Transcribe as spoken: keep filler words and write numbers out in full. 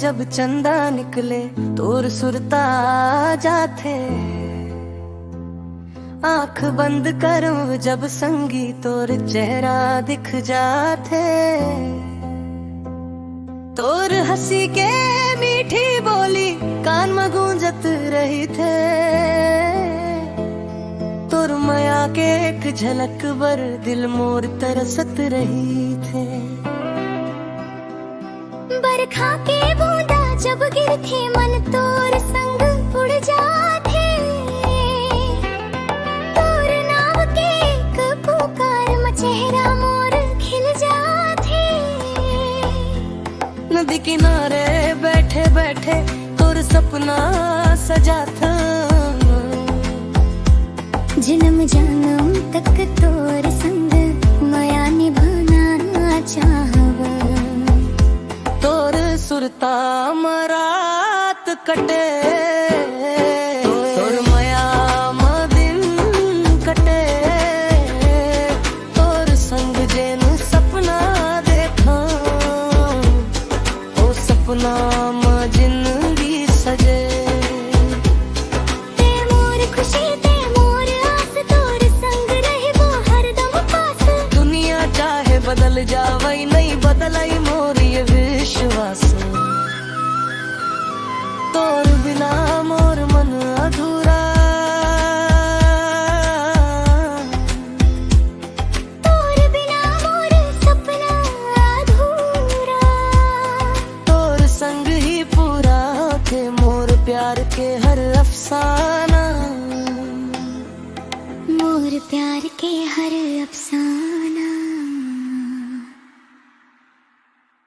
जब चंदा निकले तोर सुरता आ जाथे। आंख बंद करूं जब संगी तोर चेहरा दिख जाथे। तोर हंसी के मीठी बोली कान म गूंजत रहिथे। तोर मया के एक झलक बर दिल मोर तरसत रहिथे। बरखा के बूंदा जब गिरथे मन तोर संग उड़ जाथे। तोर नाम के एक पुकार म चेहरा मोर खिल जाथे। नदी किनारे बैठे बैठे तोर सपना सजाथन। जन्म जन्म तक तोर संग मया निभाना चाहब। तोर सुरता म रात कटे, तोर मया म दिन कटे। तोर संग जेन सपना देखा, ओ सपना म जिंदगी सजे। ते मोर खुशी, ते मोर आस, तोर संग रहिबो हरदम पास। दुनिया चाहे बदल जावई, नइ बदलई मोर ये विश्वास। तोर बिना मोर मन अधूरा। तोर बिना मोर सपना अधूरा। तोर संग ही पूरा होथे मोर प्यार के हर अफसाना। मोर प्यार के हर अफसाना।